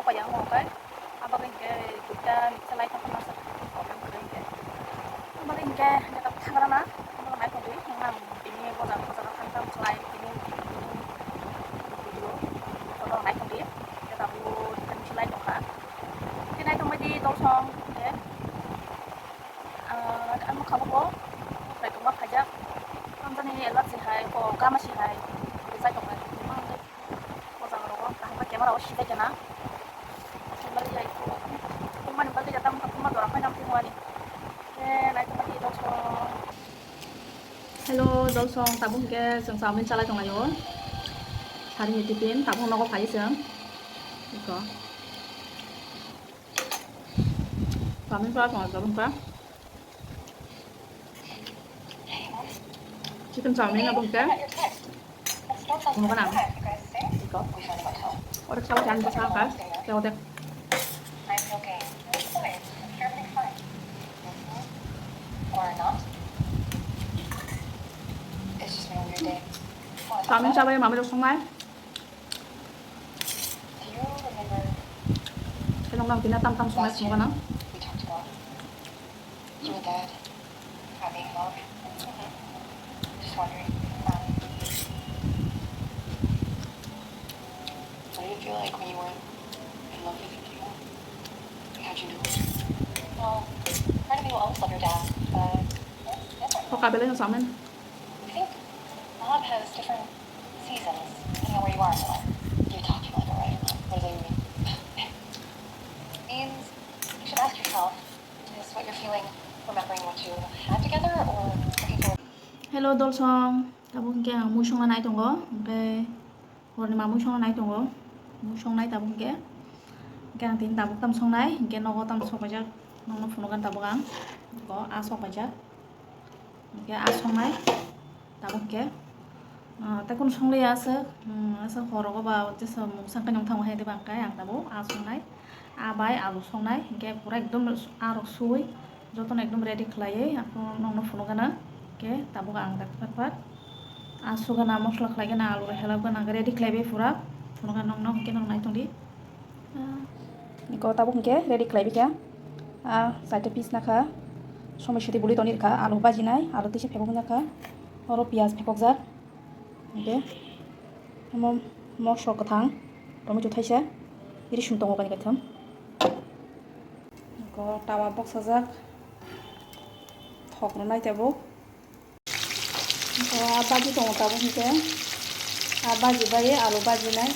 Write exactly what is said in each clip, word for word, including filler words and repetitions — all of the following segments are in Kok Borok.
Koi ang mo kai. Abo hinkhe duita mixer lai thang thang sa problem kore hinkhe. Abo hinkhe jeta thagra na, abo nai thang di, nang tini boja boja thang thang chlai tini video photo nai thang di. Jeta bo tini chlai thang kha. Tini nai thang di dol song hinkhe. Ah, ang mokha bo bo, bai tongma khaijak. Ang jani allergy hai, ko kama si hai, rijai tong nai. O jaga rogo, kaham khe camera o sijai khe na. Sumali jai ko. Kumani bagwi jata mokha kuma dora phai nam kumani. Eh, nai kumani dol song. Hello, dol song, tabuk hinkhe chwng chowmin chalai tong lai o. Sari ni tiffin, tabuk nogo phai chwng. Iko. Chowmin chalai tong lai tabuk hinkhe. Chicken chowmin abo hinkhe. Kuno kana? Iko. Oro chawai chan bwsa ka. Teo de. Chowmin chabai mami rok songnai. Khe noknang tina tam tam songnai songkha nang. You and Dad, are they in love? Just wondering. Um, what did it feel like when you weren't in love with him anymore? Like, how'd you know? Well, part of me will always love your dad, but that's different. Hoka belai no samen. I think love has different seasons, depending on where you are in life. You're talking like a writer. What does that mean? It means you should ask yourself, is what you're feeling remembering what you had together or looking forward? Hello, dol song. Tabuk hinkhe ang mui songna nai tongo. Hinkhe horni ma mui songna nai tongo. Mui songnai tabuk hinkhe. Hinkhe ang tini tabuk tam songnai. Hinkhe nogo tam sok paijak. Nokno phunukgani tabuk ang. Iko a sok paijak. Hinkhe a songnai. Tabuk hinkhe, ah, tei kunu songliya aswk, hmm, aswk horogo ba jesa mungsa khe nung thango hai diba hinkhe ang tabuk a songnai. A bai alu songnai, hinkhe pura ekdom a rok sui, jotono ekdom ready khlaiwi, aphuru nokno phunukgana, hinkhe tabuk ang tak tak tak a sugana, mosla khlaigana, alu rok helapgana, ready khlaiwi pura phunukgana nokno, hinkhe nokno nai tongdi. Ah, iko tabuk hinkhe ready khlaiwi kha. Ah, chaita piece nakha, somoi soti buli toni rwkha, alu bajinai, alu tisa phekok nakha, oro piyaj phekokjak. Hinkhe omo moso kwthang, tomato thaisa, risum tongo kani kaitham. Iko tawa boksajak, thok rwnai tabuk. Iko a baji tongo tabuk hinkhe, a baji bai alu bajinai.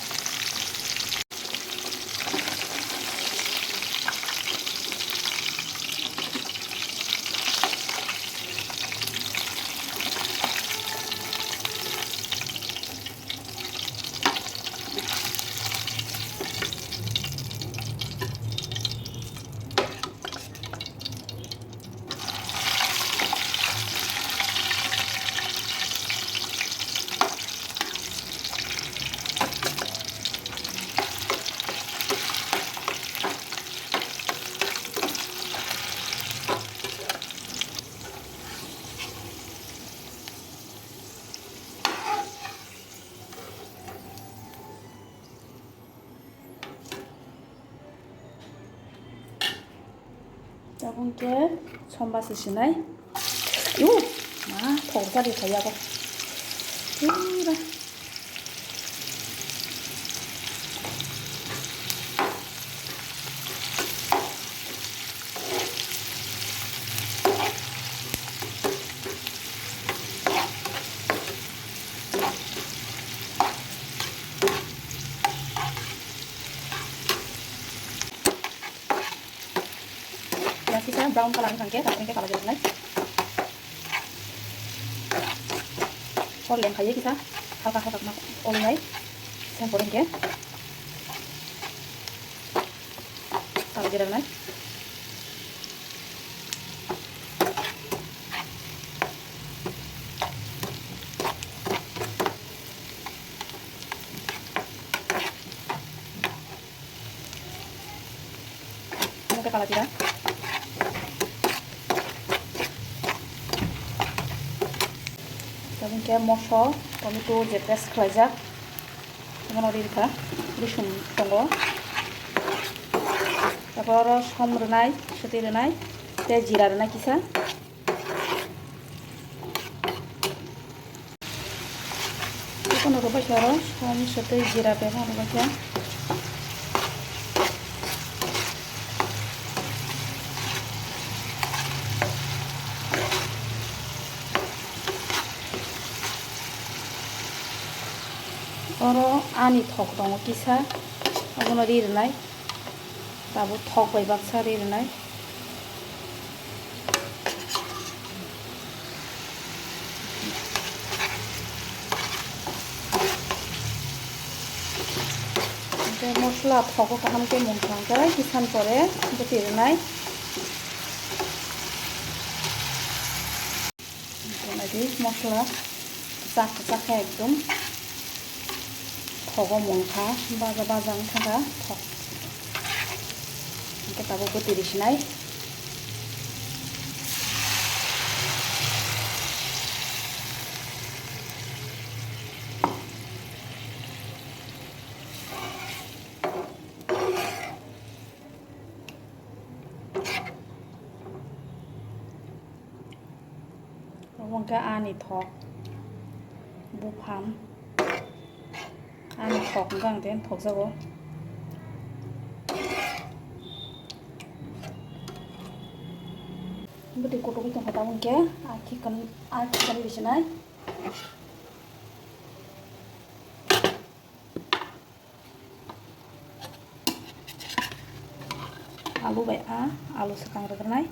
Tabuk khe somba se sinai. Yu, ma, thok jari thai abo. Pura. Piyaj kisa brown colour wngkha khe, tabuk khe kala jora nai. Hor lem khaiwi kisa halka halka ma olai nai. Sen pore khe kala jora nai. Omo khe kala jira. Tabuk khe moso, tomato je paste khlaijak, omono ri rwkha, risum tongo. Oro som rwnai, swtwi rwnai, tei jira rwnai kisa. Ikono rwbaikha oro som swtwi jira bebak rwbaikha. Oro ani thok tongo kisa, abono ri rwnai. Tabuk thok bai baksa ri rwnai. Hwnkhe mosla thogo kaham khe mungkha hwnkhe kisan pore bwtwi rwnai. Naidi mosla kwchak kwchak khe ekdom thogo mungkha, baja baja wngkha thok. Hwnkhe tabuk bwtwi risinai. Obo hwnkhe ani thok buphang, ani thok hwnkhe ang tei thokjago. Bwtwi kutukgwi tongkha tabuk hwnkhe a khikan, a khikan bisinai. Alu bai a, alu swkang rwgwrnai.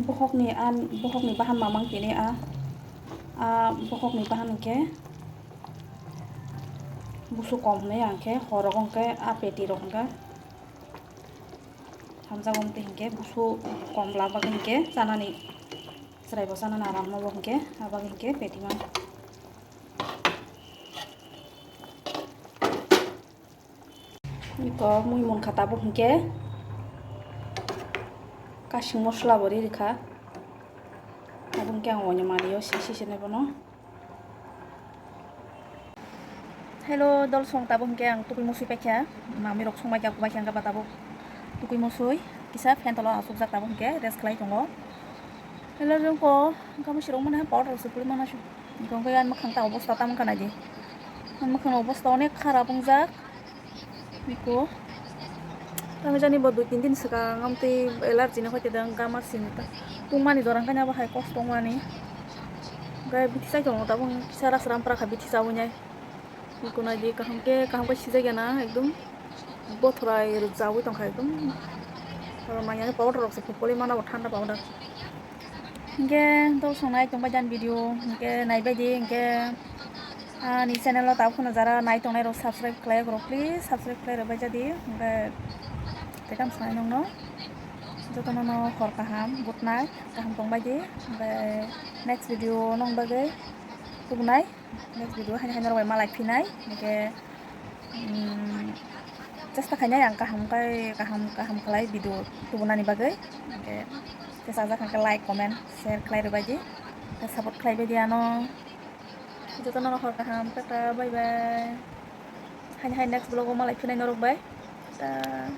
Bokhokni an, bokhokni bahan mamang tini a, a bokhokni bahan hwnkhe busu kom hwnwi ang khe horok hwnkhe a peti rok hwnkhe hamjago, hwnkhe busu kom lak bagwi hwnkhe chanani chwrai bo chanani aram no bo hwnkhe a bagwi hwnkhe peti mang. Iko mui munkha tabuk hwnkhe kasing mosla bo ri rikha. Tabuk hwnkhe ang oino manio sisi sene bono. Hello dolsong, tabuk hwnkhe ang tukui musui paikha. Mami rok songbai kha, kubai kha hwnkhe ba tabuk tukui musui kisa fan tolo achukjak, tabuk hwnkhe rest khlai tongo. Hello jongko hwnkhe musui rok mane powder rok se puri mana su. Hwnkhe ani mwkhang ta obosta tamo wngkha naidi. Ani mwkhang obosta onek kharap wngjak. Biko. Tamo jani bo dui tin din swkang amtwi allergy ni hoite dang gama sini ta. Tungmani jora wngkha abo hai kosto wngmani. Gai bithi sai tongo tabuk kisa ras ram pra kha bithi chawi nai. Biko naidi kaham khe kaham khe sijak ya na ekdom. Bothrai rwjawi tongkha ekdom. Oro manya powder rok se phupuli mana bo thanda powder. Hingke to songnai tongbai jani video hingke naibai di hingke ani channel o tabuk phano jara nai tongnai rok subscribe khlai rok please subscribe khlai rwbai jadi hingke tekam sanai nongno jotono no hor kaham good night kaham tongbai di hingke next video nong bagwi tubunai. Next video haino haino rok bai malai phinai, hingke, mm, chesta khainai ang kaham kai, kaham, kaham khlai video tubunani bagwi. Hingke, tesa jak hingke like, comment, share khlai rwbai di. Tei support khlai bai di ano. Jotono no hor kaham, tata, bye bye. Haino hai next vlog o malai phinai norok bai. Tata.